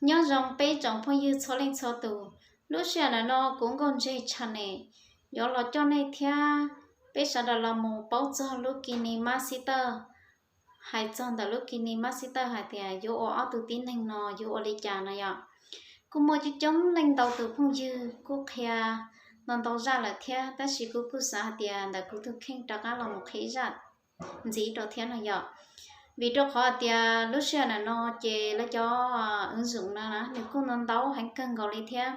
Nyob zoo peb tsoom phooj ywg txhua leej txhua tus, lub sij hawm ntawm no kuv Nkauj Ntseg Channel yuav los coj nej thiab peb sawv daws los mus paub txog lub KineMaster, hais txog ntawm lub KineMaster hais tias yuav ua ob tug tib neeg no yuav ua li cas no yom. Kuj muaj coob coob leej ntau tus phooj ywg kuj qhia ntau ntau zaj lawm thiab, tab sis kuv kuj xav hais tias ntawm kuv tus kheej rov qab los mus qhia ib zaj ntxiv rau thiab no yom. Vim rau qhov tias lub sij hawm ntawm no ces lawv cov ứng dụng no na nws kuj ntau ntau heev kawg nkaus li thiab.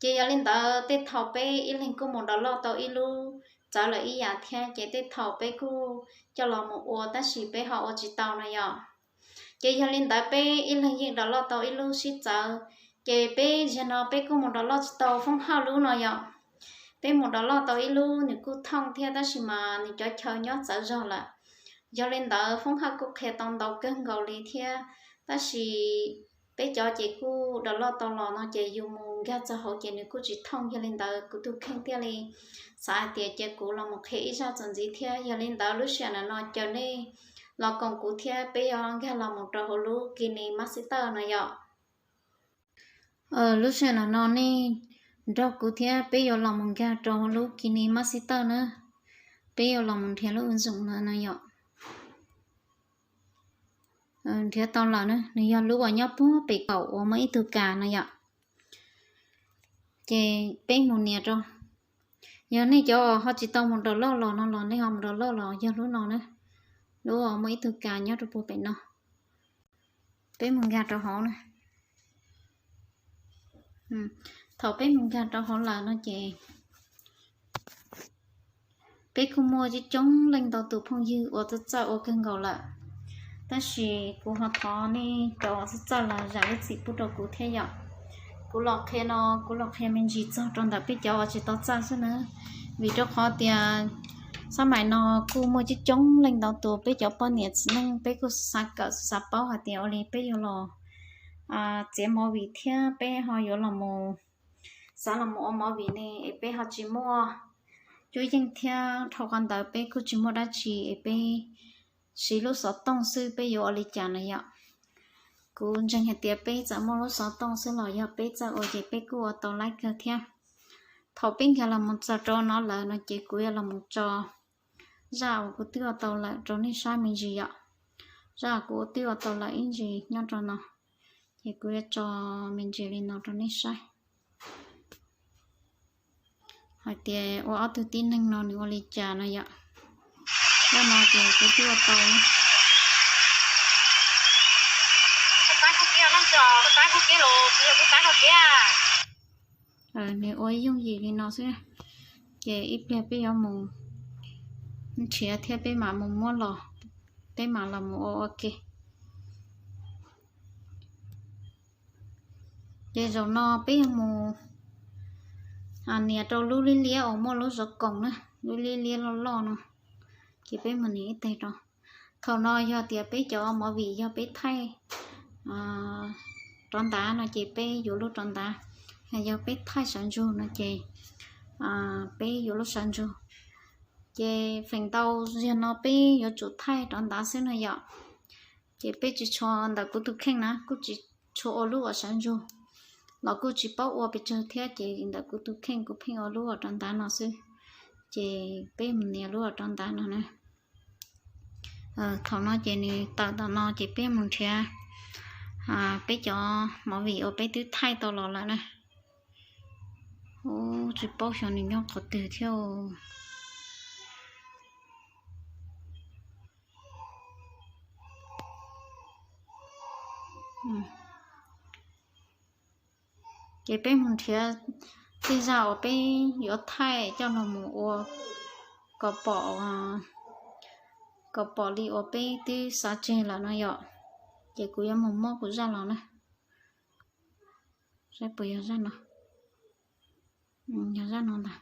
Ces yog li ntawd tej thaum peb ib leeg kuj mus download tau ib lub txawv lawm ib yam thiab, ces tej thaum peb kuj coj los mus ua tab sis peb ho ua tsis tau no yom. Ces yog li ntawd peb ib leeg yeej download tau ib lub sib txawv, ces peb zaum no peb kuj mus download tsis tau foob hawj lub no yom. Peb mus download tau ib lub nws kuj thooj thiab tab sis mas nws cov chaw nyob txawv zog lawm. Yog li ntawd foob hawj kuj qhia tau ntau kawg nkaus li thiab, tab sis peb cov ces kuj download tau los no ces yus mus nkag txog hauv ces nws kuj tsis thooj, yog li ntawd kuv tus kheej thiaj li xav hais tias cia kuv los mus qhia ib zaj txuas ntxiv thiab. Yog li ntawd lub sij hawm ntawm no caw nej los koom kuv thiab peb yuav nkag los mus rau hauv lub KineMaster no yom. Lub sij hawm ntawm no nej nrog kuv thiab peb yuav los mus nkag rau hauv lub KineMaster na. Peb yuav los mus nrhiav lub ứng dụng no no yom. Nrhiav tau lawm na, nws yog lub uas nyob puag pem kaum uas muaj ib tug kas no yom. Ces peb mus nias rau, yog nej cov uas ho tsis tau mus download los no los nej ho mus download los yog lub no na, lub uas muaj ib tug kas nyob rau puag pem no. Peb mus nkag rau hauv na. Thaum peb mus nkag rau hauv lawm no ces peb kuj muaj coob coob leej ntau tus phooj ywg uas txawj txawj ua kawg nkaus lawm, tab sis kuv ho thov nej cov uas txawj txawj los zam lub txim pub rau kuv thiab yom. Kuv los qhia no, kuv los qhia me ntsis txog rau ntawm peb cov uas tsis tau txawj xwb na, vim rau qhov tias xab maim no kuj muaj coob coob leej ntau tus peb cov poj niam txiv neej peb kuj xav kawm xav paub hais tias ua li peb yuav los txiav movie thiab peb ho yuav los mus, xav los mus ua movie ne es peb ho tsis muaj cuab yeej thiab dhau qhov ntawd peb kuj tsis muaj dab tsi es peb siv lub xov tooj xwb peb yuav ua li cas na yom. Kuv ntseeg hais tias peb txawm muaj lub xov tooj xwb los yog peb txawj ua ces peb kuj ua tau laib kawg thiab. Thaum peb nkag los mus txog rau no lawm no ces kuv yuav los mus tso zaj uas kuv twb ua tau lawm rau nej saib me ntsis yom. Zaj kuv twb ua tau lawm ib ntsis nyob rau no, ces kuv yuav tso me ntsis li no rau nej saib hais tias ua ob tug tib neeg no nws ua li cas no yom. Zaj no ces kuv twb ua tau. Nws ua yooj yim li no xwb, ces ib pliag peb yuav mus nrhiav thiab peb mam mus muab los, peb mam los mus ua ua ke. Ces zaum no peb yuav mus nias rau lub liab liab uas muaj lub zov koom na, lub liab liab loj loj no, ces peb mus nias ib teg rau. Thaum no yog tias peb cov movie yog peb thaij rov ntav no ces peb yuav lub rov ntav, yog peb thaij sawv ntsug no ces peb yuav lub sawv ntsug. Ces feem ntau yog no peb yuav tsum thaij rov ntav xwb no yom. Ces peb tsis tshua, ntawm kuv tus kheej na kuj tsis tshua ua lub uas sawv ntsug, los kuj tsis paub ua pes tsawg thiab ces ntawm kuv tus kheej kuv pheej ua lub uas rov ntav no xwb. Ces peb mus nias lub uas rov ntav no na. Thaum no ces nws tawm tom no ces peb mus nrhiav peb cov movie uas peb twb thaij tau los lawm na. Ub, tsis paub xyov nws nyob qhov twg thiab. Ces peb mus nrhiav tej zaj uas peb yuav thaij coj los mus ua kom pom, kom pom li uas peb twb xav tseg lawm no yom. Ces kuv yuav mus muab kuv zaj los na. Saib puas yog zaj no. Yog zaj no ntag.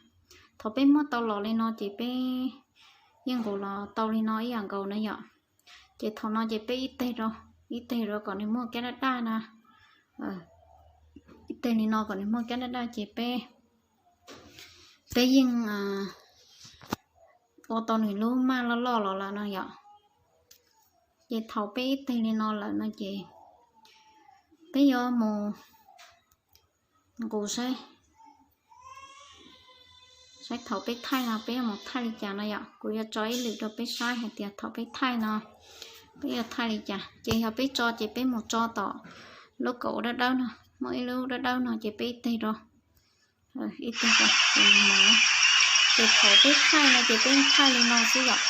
Thaum peb muab tau los li no ces peb yeej nqus los tau li no ib yam nkaus na yom. Ces thaum no ces peb ib teg rau, ib teg rau kom nws muaj kab daj daj na. Ib teg li no kom nws muaj kab daj daj ces peb, peb yeej ua tau nws lub maj loj loj los lawm no yom. Ces thaum peb ib teg li no lawm no ces Peb yuav mus nqus saib, saib thaum peb thaij no peb yuav mus thaij li cas no yom. Kuv yuav tso ib lwm rau peb saib hais tias thaum peb thaij no peb yuav thaij li cas. Ces yog peb tso ces peb mus tso tom lub kaum dawb dawb no, muaj ib lub dawb dawb no ces peb ib teg rau, ib teg rau ces nws mus. Ces thaum peb thaij no ces peb thaij li no xwb yom.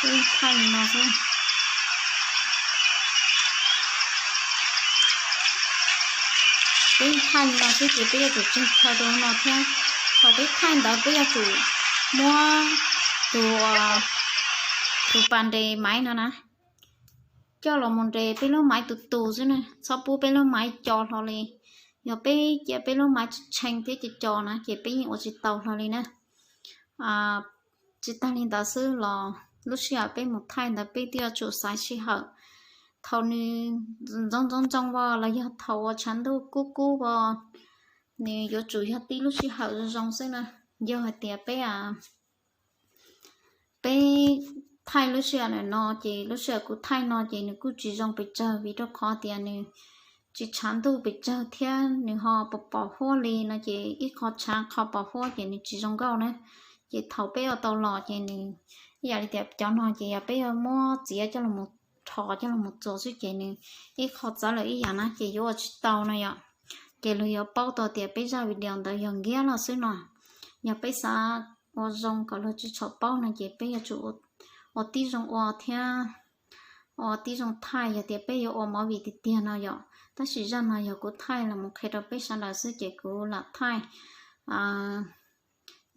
Peb thaij li no xwb. Peb thaij li no xwb ces peb yuav tsum tseg chaw rau no thiab. Thaum peb thaij ntawd peb yuav tsum muab tus, tus pas nres maiv no na, coj los mus nres peb lub maiv tus tus xwb na, txhob pub peb lub maiv co hlo li. Yog peb cia peb lub maiv tshee thiab co co na ces peb yeej ua tsis tau hlo li na. Tsis tag li ntawd xwb los lub sij hawm peb mus thaij ntawd peb twb yuav tsum xaiv sij hawm. Thaum nws ntxoov ntxoov ntxoo as los yog thaum uas tshav ntuj kub kub as, nws yuav tsum yog tib lub sij hawm zoo zoo xwb na. Yog hais tias peb, peb thaij lub sij hawm no ces lub sij hawm kuv thaij no ces nws kuj tsis zoo pes tsawg vim rau qhov tias nws tsis tshav ntuj pes tsawg thiab nws ho pos pos huab li no ces ib qho tshav qho pos huab ces nws tsis zoo nkauj na. Ces thaum peb ua tau los ces nws ib yam li tias cov no ces yog peb yuav muab txiav coj los rho coj los txuas xwb ces nws ib qho txawv lawm ib yam na ces yuav ua tsis tau no yom. Ces luag yuav paub tau tias peb zaj video ntawd yog nkiab los xwb no. Yog peb xav ua zoo kom luag tsis txhob paub no ces peb yuav tsum ua tib zoo ua thiab ua tib zoo thaij yog tias peb yuav ua movie tiag tiag no yom. Tab sis zaj no yog kuv thaij los mus qhia rau peb sawv daws xwb ces kuv lam thaij.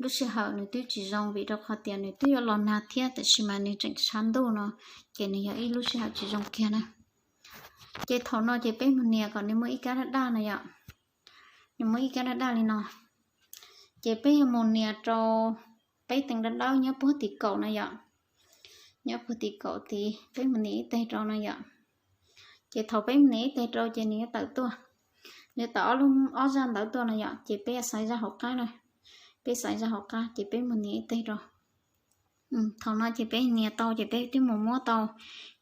Lub sij hawm nws twb tsis zoo vim rau qhov tias nws twb yuav los nag thiab tiam sis mas nws tseem tshav ntuj no ces nws yog ib lub sij hawm tsis zoo kiag na. Ces thaum no ces peb mus nias kom nws muaj ib kab daj daj no yom. Nws muaj ib kab daj daj li no. Ces peb yuav mus nias rau peb teev dawb dawb nyob puag tim kaum no yom. Nyob puag tim kaum tid peb mus nias ib teg rau no yom. Ces thaum peb mus nias ib teg rau ces nws yuav tawm tuaj, nws yuav tawm ob lub, ob zaj ntawd tuaj no yom. Ces peb xaiv zaj hauv qab na. Peb xaiv zaj hauv qab ces peb mus nias ib teg rau. Thaum no ces peb nias tau ces peb twb mus muab tau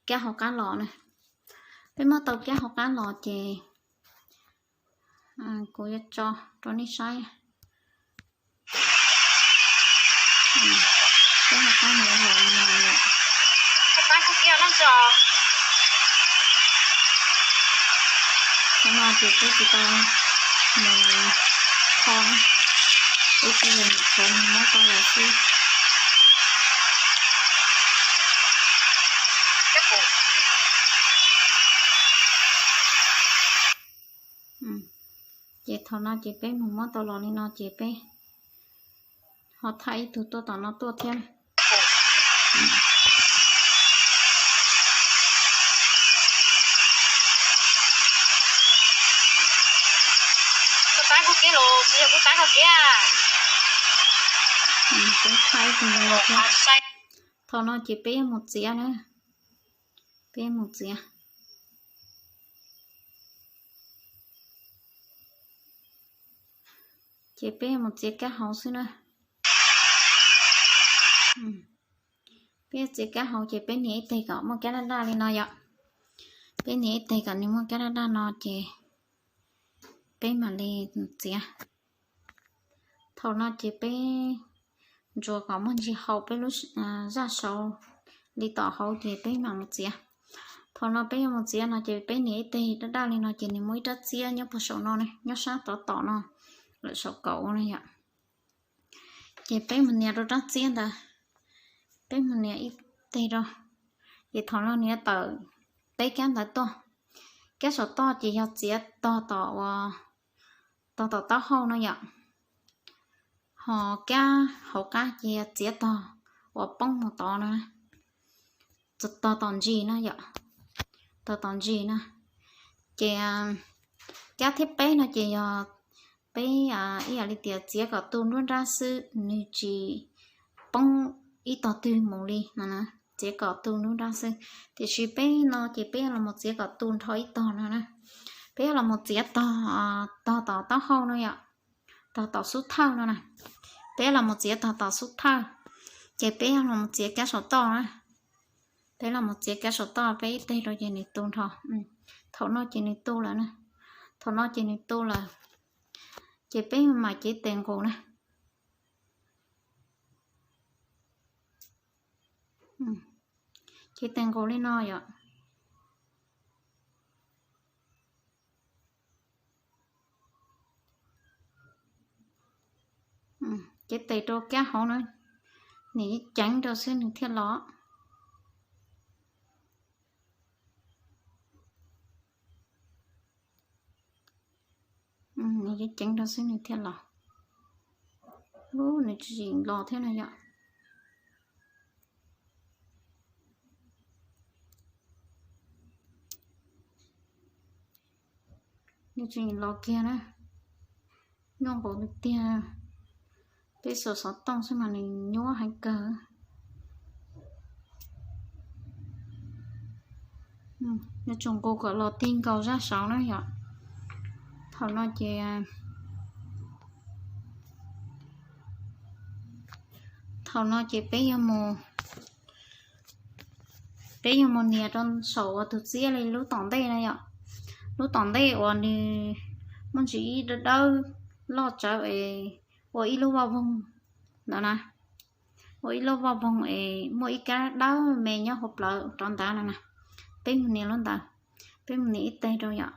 kab hauv qab los na. Peb muab tau kab hauv qab los ces kuv yuav tso rau nej saib. Kab hauv qab no los no. Qhov no ces peb tsis tau mus kho na, peb tsuas yog mus kho mus muab tau los xwb. Ces thaum no ces peb mus muab tau los li no ces peb ho thaij ib tug tuaj tom no tuaj thiab. Thaum no ces peb yuav mus txiav na. Peb yuav mus txiav. Ces peb yuav mus txiav kab hauv xwb na. Peb yuav txiav kab hauv ces peb nias ib teg kom muaj kab daj daj li no yom. Peb nias ib teg kom nws muaj kab daj daj no ces peb mam li txiav. Thaum no ces peb ntsuas kom muaj ntsis haum peb lub zaj saud li tom hauv ces peb mam mus txiav. Thaum no peb yuav mus txiav no ces peb nias ib teg daj daj li no ces nws muaj ib rab txiab nyob puag saum no ne, nyob sab tod tom no, lawm saum kaum no yom. Ces peb mus nias rau rab txiab ntawd, peb mus nias ib teg rau, ces thaum no nws yuav tawm peb kab ntawd tuaj. Kab saum toj ces yog txiav tog tom, tog tom taub hau no yom. Ho kab hauv qab ces yog txiav tog uas poob mus tod no, tog tom ntsis no yom, tog tom ntsis no. Ces kab thib peb no ces yog peb ib yam li tias txiav kom tu nruab nrab xwb, nws tsis poob ib tog twg mus li no, txiav kom tu nruab nrab xwb. Tiam sis peb no ces peb yuav los mus txiav kom tu nrho ib tog no na. Peb yuav los mus txiav tog, tog tom taub hau no yom, tog tom xub thawj no na. Peb yuav los mus txiav tog tom xub thawj, ces peb yuav los mus txiav kab saum toj na. Peb los mus txiav kab saum toj peb ib teg rau ces nws tu nrho. Thaum no ces nws tu lawm na. Thaum no ces nws tu lawm. Ces peb mam cev tes nqus na. Cev tes nqus li no yom. Cev tes rau kab hauv na, nws ceev rau xwb nws thiaj los. Nws ceev rau xwb nws thiaj los. Ub, nws tsis los thiab no yom. Nws tsis los kiag na. Nyuaj nkaus tiag tiag. Peb xuas xov tooj xwb mas nws nyuaj heev kawg. Yuav tsum nqus kom los ti nkaus zaj saud na yom. Thaum no ces, thaum no ces peb yuav mus, peb yuav mus nias rau saum uas tus txiab li lub tom ntej na yom. Lub tom ntej uas nws muaj ntsis ib dawb dawb loj tsawv es ua ib lub voj voog ntawd na. Ua ib lub voj voog es muaj ib kab dawb me nyob hauv plawv rov ntawd no na. Peb mus nias lub ntawd, peb mus nias ib teg rau yom.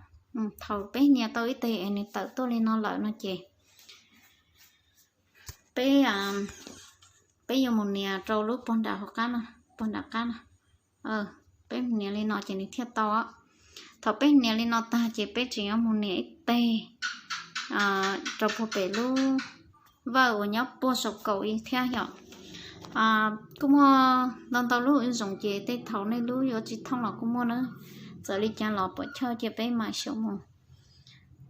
Thaum peb nias tau ib teg es nws tawm tuaj li no lawm no ces peb, peb yuav mus nias rau lub puag nram hauv qab no, puag nram qab no. Peb mus nias li no ces nws thiaj tau. Thaum peb nias li no tag ces peb tseem yuav mus nias ib teg rau puag pem lub vawj uas nyob puag saum kaum ib thiab yom. Kuj muaj ntau ntau lub ib zoom ces tej thaum nej lub yuav tsis thooj los kuj muaj na. Txawm li cas los pom chawj cia peb mam xyaum mus.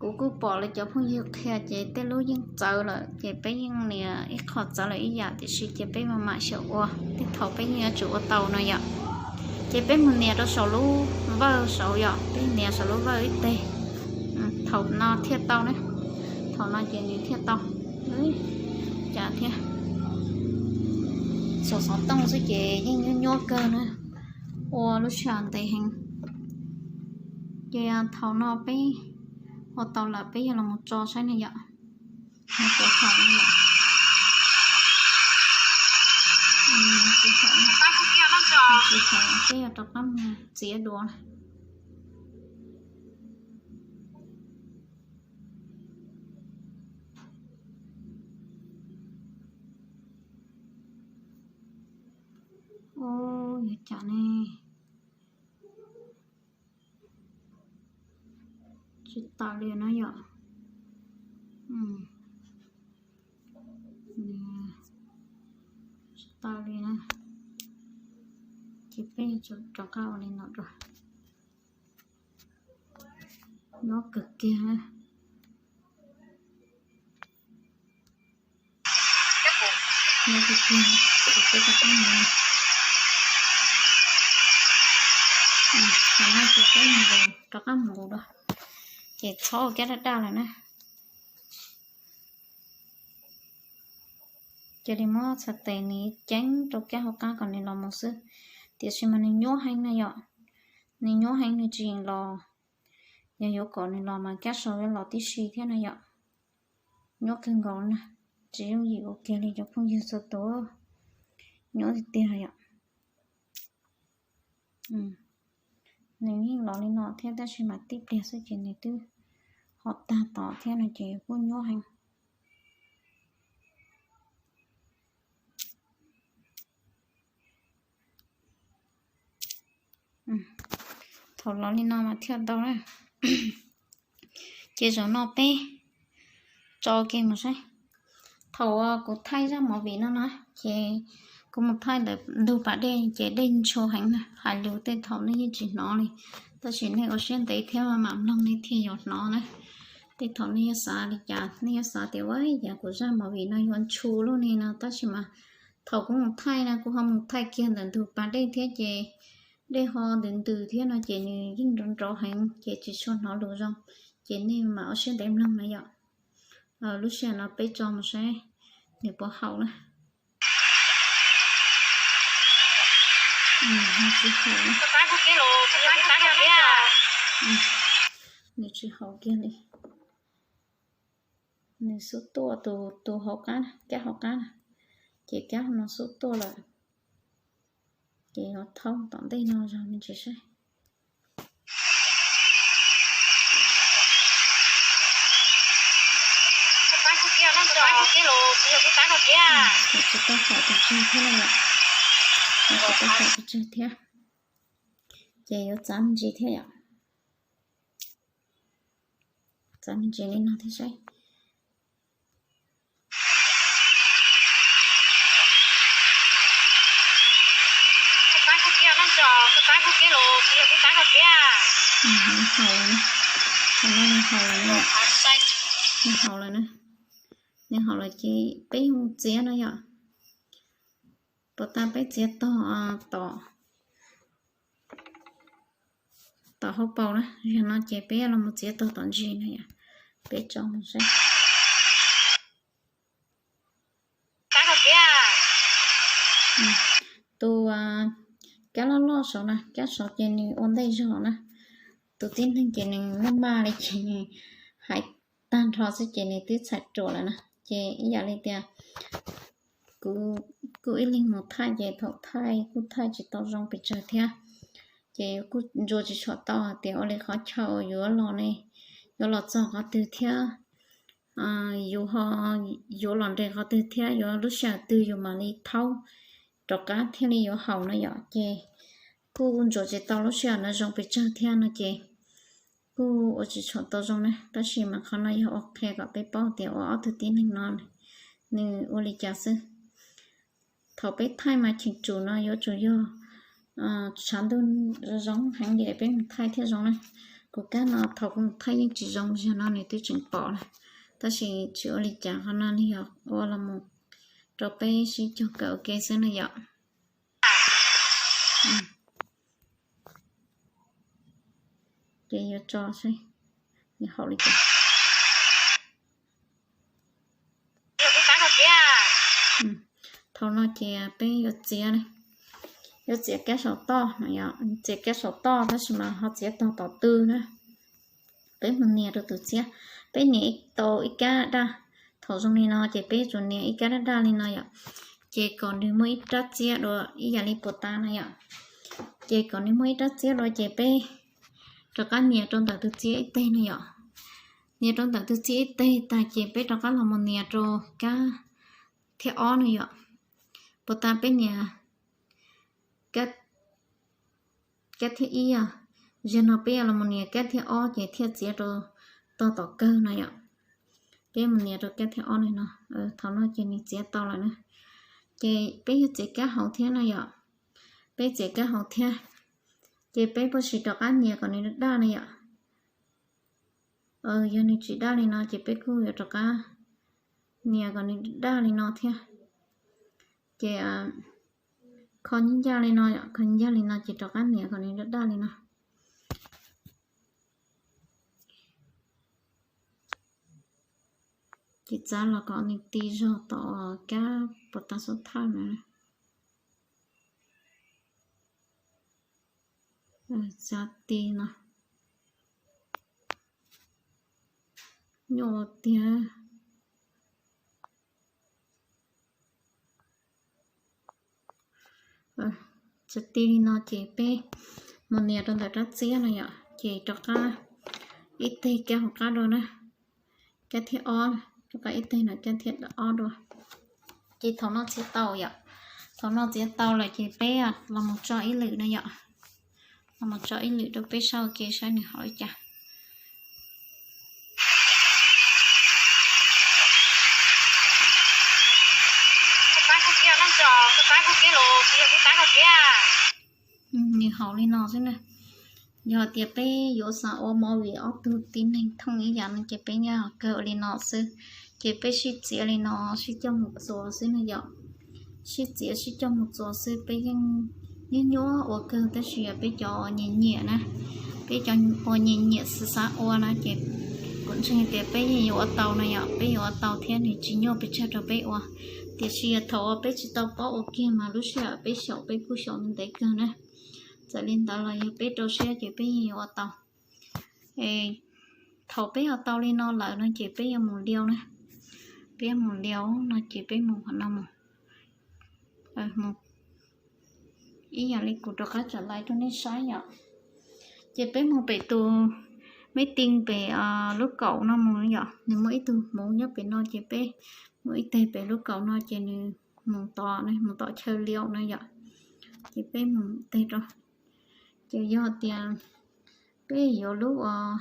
Kuv kuj pom lawv cov phooj ywg qhia ces tej lub yeej txawv lawm ces peb yeej nias ib qho txawv lawm ib yam tiam sis ces peb mam mam xyaum ua, tej thaum peb yeej yuav tsum ua tau no yom. Ces peb mus nias rau saum lub vawj saud yom, peb nias saum lub vawj ib teg. Thaum no thiaj tau na, thaum no ces nws thiaj tau. Cas thiab, xuas xov tooj xwb ces yeej nyuaj nyuaj kawg na, ua lub sij hawm ntev heev. Ces thaum no peb ua tau lawm peb yog los mus tso saib na yom. Nws puas haum no yom. Tsis haum, peb yuav rov qab mus txiav dua na. Ub, yog cas ne? Tsis tawm li na yom. Tsis tawm li na. Ces peb yuav tsum rov qab ua li no dua. Nyuaj kawg kiag. Nyuaj kawg kiag, ces peb rov qab mus. Thaum no ces peb mus nqus, rov qab mus nqus dua. Ces txhob ua kab daj daj lawm na. Cia li muab txhais tes nws ceeb rau kab hauv qab kom nws los mus xwb. Tiam sis mas nws nyuaj heev na yom. Nws nyuaj heev nws tsis yeem los. Yog yuav kom nws los mas kab sau yuav los tib si thiab na yom. Nyuaj kawg nkaus na. Tsis yooj yim ua kiag li cov phooj ywg txhua tus. Nyuaj tiag tiag yom. Nws yeej los li no thiab tab sis mas tib pliag xwb ces nws twb ho tag tom thiab no ces kuj nyuaj heev. Thaum los li no mas thiaj tau na. Ces zaum no peb tso kiag mus saib. Thaum uas kuv thaij zaj movie no na, ces kuv mus thaij ntawm ntug pas dej ces dej ntshua heev na, hais lus tej thaum nej yeej tsis hnov li. Tab sis nej ua siab ntev thiab mam mloog nej thiaj yuav hnov na. Tej thaum nej yuav xav li cas, nej yuav xav tias ua cas kuv zaj movie no yuav ntshua luaj li no, tab sis mas thaum kuv mus thaij na, kuv ho mus thaij kiag ntawm ntug pas dej thiab ces dej ho ntws ntws thiab no ces nws yeej nrov nrov heev ces tsis tshua hnov lus zoo. Ces nej mam ua siab ntev mloog na yom. Lub sij hawm no peb tso mus saib nws puas haum na. Nws tsis haus, nws tsis haus kiag li. Nws xub tuaj, tus tus hauv qab, kab hauv qab na, ces kab hauv no xub tuaj lawm. Ces yuav thaub tom ntej no zog me ntsis saib. Tsis tau haum pes tsawg thiab no yom. Tsis tau haum pes tsawg thiab. Ces yuav txav me ntsis thiab yom. Txav me ntsis li no thiab saib. Nws haus lawm na, thaum no nws haus lawm na, nws haus lawm na, nws haus lawm ces peb mus txiav no yom. Puas tas peb txiav tog tom, tom hauv paus na, yog no ces peb los mus txiav tog tom ntsis no yom. Peb tso mus saib. Tus kab loj loj saud na, kab saud ces nws ua ntej zog na. Tus tib neeg ces nws maj maj li ces nws hais tag nrho xwb ces nws twb txhais ruam lawm na. Ces ib yam li tias kuv kuj ib leeg mus thaij ces thaum thaij kuj thaij tsis tau zoo pes tsawg thiab. Ces kuj ntsuas tsis tshua tau hais tias ua li qhov chaw uas yuav los ne, yuav los txog qhov twg thiab, yuav ho, yuav los nres qhov twg thiab yuav lub sij hawm twg yus mam li thaub rov qab thiaj li yuav haum no yom. Ces kuj ntsuas tsis tau lub sij hawm no zoo pes tsawg thiab no ces kuj ua tsis tshua tau zoo na. Tab sis mas qhov no yog ua qhia kom peb paub tias ua ob tug tib neeg no nws ua li cas xwb. Thaum peb thaij mas cheem tsum no yuav tsum yog tshav ntuj zoo zoo heev li peb mus thaij thiaj zoo na. Kuv kab no thaum kuv mus thaij yeej tsis zoo, yog no nws twb tseem pom na. Tab sis tsis ua li cas, qhov no nws yog ua los mus rau peb sib cog kawm ua ke xwb na yom. Ces yuav tso seb nws haum li cas. Thaum no ces peb yuav txiav, yuav txiav kab saum toj no yom, txiav kab saum toj tab sis mas ho txiav tog tom tw na. Peb mus nias rau tus txiab, peb nias tau ib kab daj. Thaum zoo li no ces peb tsuas nias ib kab daj daj li no yom. Ces kom nws muaj ib rab txiab dua ib yam li puas tas no yom. Ces kom nws muaj ib rab txiab dua ces peb rov qab nias rau ntawm tus txiab ib teg no yom. Nias rau ntawm tus txiab ib teg tag ces peb rov qab los mus nias rau kab thiab ob no yom. Puas tas peb nias kab thiab ib, yog no peb yuav los mus nias kab thiab ob ces thiaj txiav rau tog tom kawg no yom. Peb mus nias rau kab thiab ob no, thaum no ces nws txiav tau lawm na. Ces peb yuav txiav kab hauv thiab no yom. Peb txiav kab hauv thiab, ces peb puas sim rov qab nias kom nws daj daj no yom. Yog nws tsis daj li no ces peb kuj yuav rov qab nias kom nws daj li no thiab. Ces kho ncaj ncaj li no, kho ncaj li no ces rov qab nias kom nws daj daj li no. Ces txav los kom nws ti zog tom kab puas tas xub thawj na. Txav ti no, nyuaj tiag. Txav ti li no ces peb mus nias rau ntawm rab txiab no yom, ces rov qab ib teg kab hauv qab dua na, kab thiab ob, rov qab ib teg no kab thiab ob dua. Ces thaum no txiav tau yom, thaum no txiav tau lawm ces peb los mus tso ib lwm no yom, los mus tso ib lwm rau peb saib ua ke saib nws haum li cas. Nws haum li no xwb na. Yog tias peb yuav xav ua movie ob tug tib neeg thooj ib yam no ces peb nyaj kawg ua li no xwb. Ces peb sib txiav li no, sib coj mus txuas xwb na yom. Sib txiav sib coj mus txuas xwb, peb yeej nyuaj nyuaj ua kawg, tab sis yog peb cov uas nyiam nyiam na, peb cov uas nyiam nyiam xav xav ua na ces kuv ntseeg tias peb yeej yuav ua tau no yom, peb yuav ua tau thiab nws tsis nyuaj pes tsawg rau peb ua. Tiam sis yog thaum uas peb tsis tau paub ua kiag mas lub sij hawm peb xyaum peb kuj xyaum ntev kawg na. Txawm li ntawd los yog peb rau siab ces peb yeej yuav ua tau. Thaum peb ua tau li no lawm no ces peb yuav mus liau na. Peb yuav mus liau no ces peb mus qhov no mus. Ib yam li kuv rov qab tsom lais rau nej saib yom. Ces peb mus pem tus meb ti pem lub kaum no mus yom, nws muaj ib tug hmuv nyob pem no ces peb mus ib teg pem lub kaum no ces nws mus tom, mus tom chaw liau no yom. Ces peb mus teg rau, ces yog tias peb yuav lub uas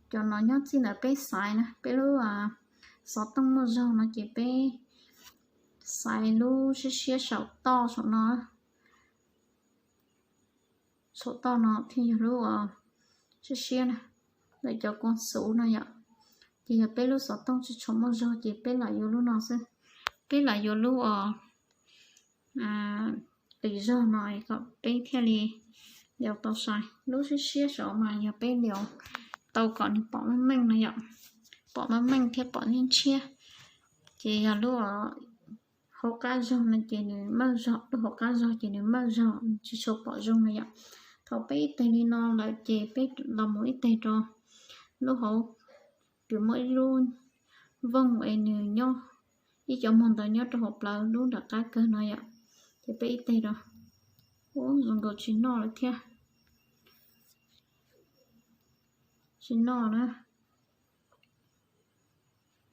cov no nyob txij ntawm peb xaiv na, peb lub xov tooj muaj zog no ces peb xaiv lub siab siab saum toj saum no, saum toj no thiaj yog lub siab siab na, ntawm cov kuas xuv no yom. Ces yog peb lub xov tooj tsis tshua muaj zog ces peb lam yuav lub no xwb. Peb lam yuav lub uas qis zog no kom peb thiaj li liau tau sai. Lub siab siab saum mas yog peb liau tau kom nws pom meej meej no yom, pom meej meej thiab pom ntshiab ntshiab. Ces yog lub hauv qab zog no ces nws maj zog, lub hauv qab zog ces nws maj zog tsis tshua pom zoo no yom. Thaum peb ib teg li no lawm ces peb los mus ib teg rau lub hauv, kws muaj ib lub vooj es nws nyob, ib cov muag ntawd nyob rau hauv plawv lub nram qab kawg no yom. Ces peb ib teg rau, ub zoo nkaus tsis noj lawm thiab. Tsis noj na,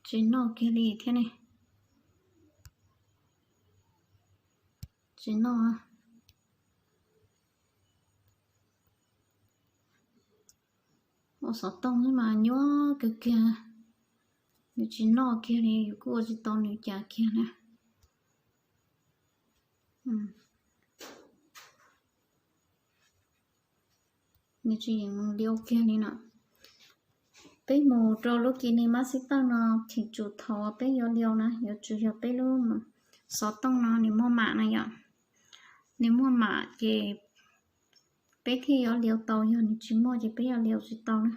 tsis noj kiag li thiab ne. Tsis noj. Ua xov tooj xwb mas nyuaj kawg kiag, nws tsis noj kiag li, yus kuj ua tsis tau nws cas kiag na. Nws tsis yeem mus liau kiag li no. Peb mus rau lub kis ni mab xib tawj no, cheem tsum thaum peb yuav liau na yuav tsum yog peb lub xov tooj no nws muaj mam na yom. Nws muaj mam ces peb thiaj yuav liau tau, yog nws tsis muaj ces peb yuav liau tsis tau na.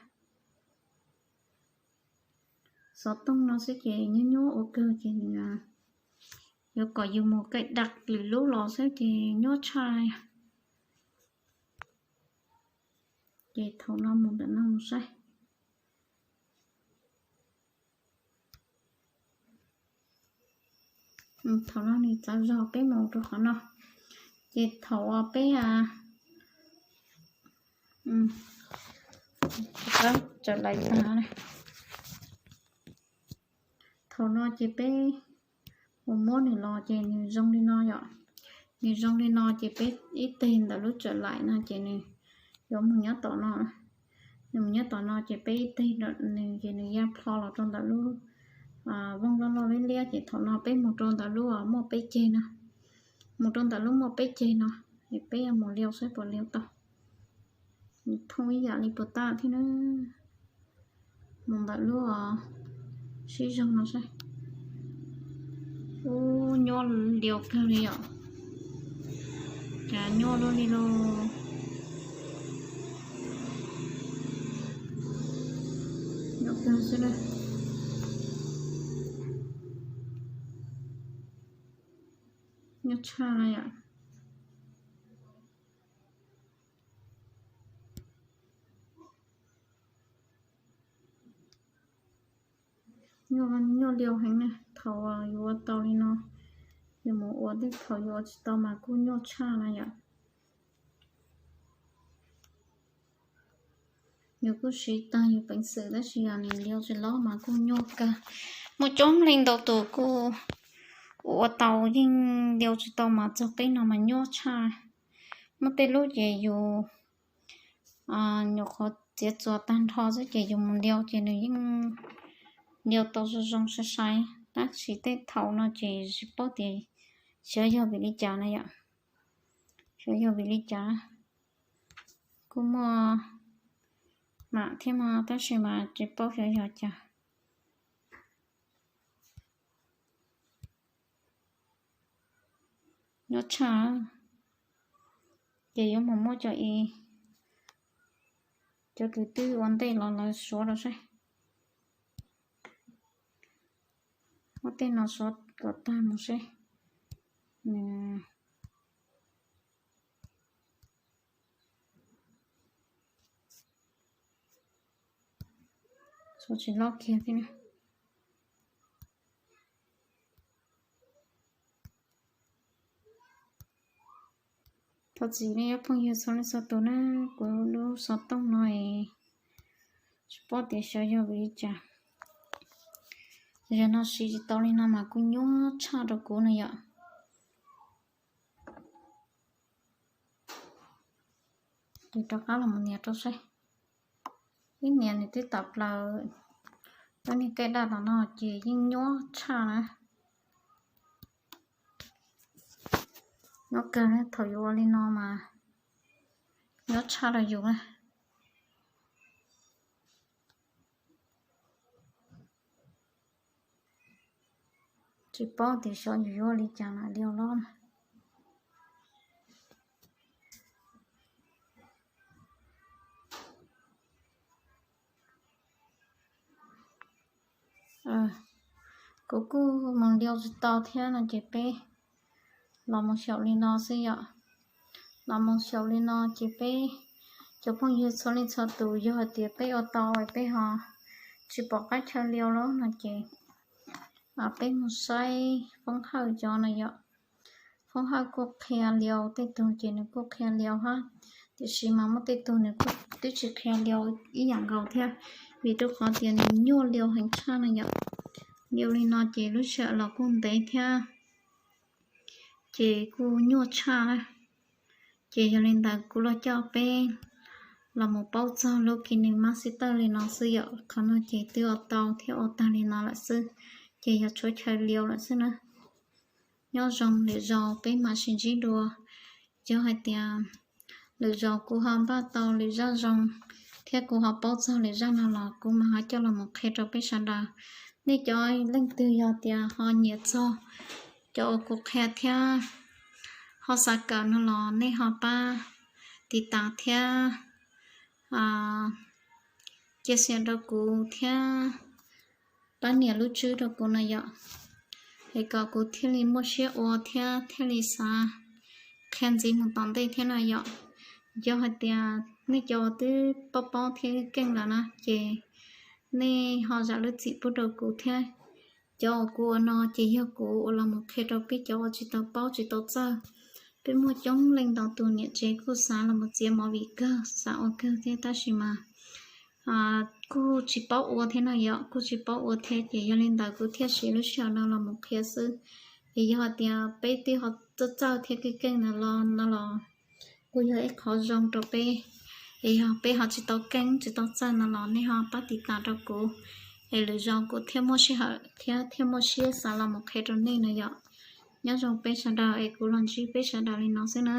Xov tooj no xwb ces nyuaj nyuaj ua kawg ces nws yuav kom yus mus kaim dam lwm lub los xwb ces nyuaj tshaj. Ces thaum no mus ntawm no mus saib. Thaum no nws txawv zog peb mus rau qhov no. Ces thaum uas peb, txawm lais tag, thaum no ces peb mus muab nws los ces nws zoo li no yom. Nws zoo li no ces peb ib teg ntawm lub txawm lais no ces nws yuav mus nyob tom no. Nws mus nyob tom no ces peb ib teg nws ces nws ya plho los rau ntawm lub vooj loj loj liab liab ces thaum no peb mus rau ntawm lub muaj peb ceg no. Mus rau ntawm lub muaj peb ceg no, es peb yuav mus liau saib puas liau tau. Nws thooj ib yam li puas tab thiab na. Mus ntawm lub sib zog no saib. Ub, nyuaj liau kawg li yom. Cas nyuaj luaj li lauj. Nyuaj kawg xwb na. Nyuaj tshaj na yom. Nyuaj, nyuaj liau heev na, thaum yuav ua tau li no, yus mus ua tej thaum yuav ua tsis tau mas kuj nyuaj tshaj na yom. Yus kuj siv tag yus peev xwm tab sis yog nws liau tsis laub mas kuj nyuaj kawg. Muaj coob leej ntau tus kuj ua tau yeej liau tsis tau mas txog peb no mas nyuaj tshaj. Muaj tej lub ces yus nyuam qhuav txiav txuas tag nrho xwb ces yus mus liau ces nws yeej liau tau zoo zoo sai sai, tab sis tej thaum no ces tsis paub tias xyov yog vim li cas na yom. Xyov yog vim li cas, kuj muaj mam thiab mas tab sis mas tsis paub xyov yog cas. Nyuaj tshaj, ces yuav mus muab cov, cov kwv tij ua ntej los lawv suav rau saib. Tej no xov kom tag mus seb. Xov tsis lob kiag thiab. Thov txim nej ob phooj ywg txhua leej txhua tus na, kuv lub xov tooj no es tsis paub tias xyov yog vim li cas. Yog no siv tsis tau li no mas kuj nyuaj tshaj rau kuv no yom. Ces rov qab los mus nias rau seb. Ib nias nws twb tawm plaws lub niag kaij daj tom no ces yeej nyuaj tshaj na. Nyuaj kawg thaum yus ua li no mas nyuaj tshaj rau yus na. Tsis paub tias xyov yus yuav li cas na, li los na. Kuv kuj mus liau tsis tau thiab no ces peb los mus xyaum li no xwb yom. Los mus xyaum li no ces peb cov phooj ywg txhua leej txhua tus yog hais tias peb ua tau peb ho tsis pom qab chaw liau lawm no ces peb mus saib Foob Hawj cov no yom. Foob Hawj kuj qhia liau, tej tug ces nws kuj qhia liau hab, tiam sis mas muaj tej tug nws kuj twb tsis qhia liau ib yam nkaus thiab, vim rau qhov tias nws nyuaj liau heev tshaj no yom. Liau li no ces lub sij hawm los kuj ntev thiab, ces kuj nyuaj tshaj na. Ces yog li ntawd kuv los coj peb los mus paub txog lub KineMaster li no xwb yom. Qhov no ces twb ua tau thiab ua tag li no lawm xwb, ces yog tshuav chaw liau lawm xwb na. Nyob zoo, lwm zaus peb mam sib ntsib dua. Yog hais tias lwm zaus kuv ho npaj tau lwm zaj zoo thiab kuv ho paub txog lwm zaj no los kuv mam ho coj los mus qhia rau peb sawv daws. Nej cov leej twg yog tias ho nyiam txog cov uas kuv qhia thiab ho xav kawm no los nej ho pab tiv tas thiab cia xiam rau kuv thiab pab nias lub tswb rau kuv no yom, es kom kuv thiaj li muaj siab ua thiab thiaj li xav qhia ntxiv mus tom ntej thiab no yom. Yog hais tias nej cov uas twb paub paub thiab keej lawm na ces nej ho zam lub txim pub rau kuv thiab. Cov uas kuv ua no ces yog kuv ua los mus qhia rau peb cov uas tsis tau paub tsis tau txawj. Peb muaj coob leej ntau tus niam tsev kuj xav los mus txiav movie kawg, xav ua kawg thiab tab sis mas kuj tsis paub ua thiab no yom, kuj tsis paub ua thiab ces yog li ntawd kuv thiaj siv lub sij hawm no los mus qhia xwb. Es yog hais tias peb twb ho txawj txawj thiab keej keej no los no los kuj yog ib qhov zoo rau peb. Es yog peb ho tsis tau keej tsis tau txawj no los nej ho pab tiv tas rau kuv, es lwm zaus kuv thiaj muaj sij hawm thiab thiaj muaj siab xav los mus qhia rau nej no yom. Nyob zoo peb sawv daws es kuv los ntsib peb sawv daws li no xwb na.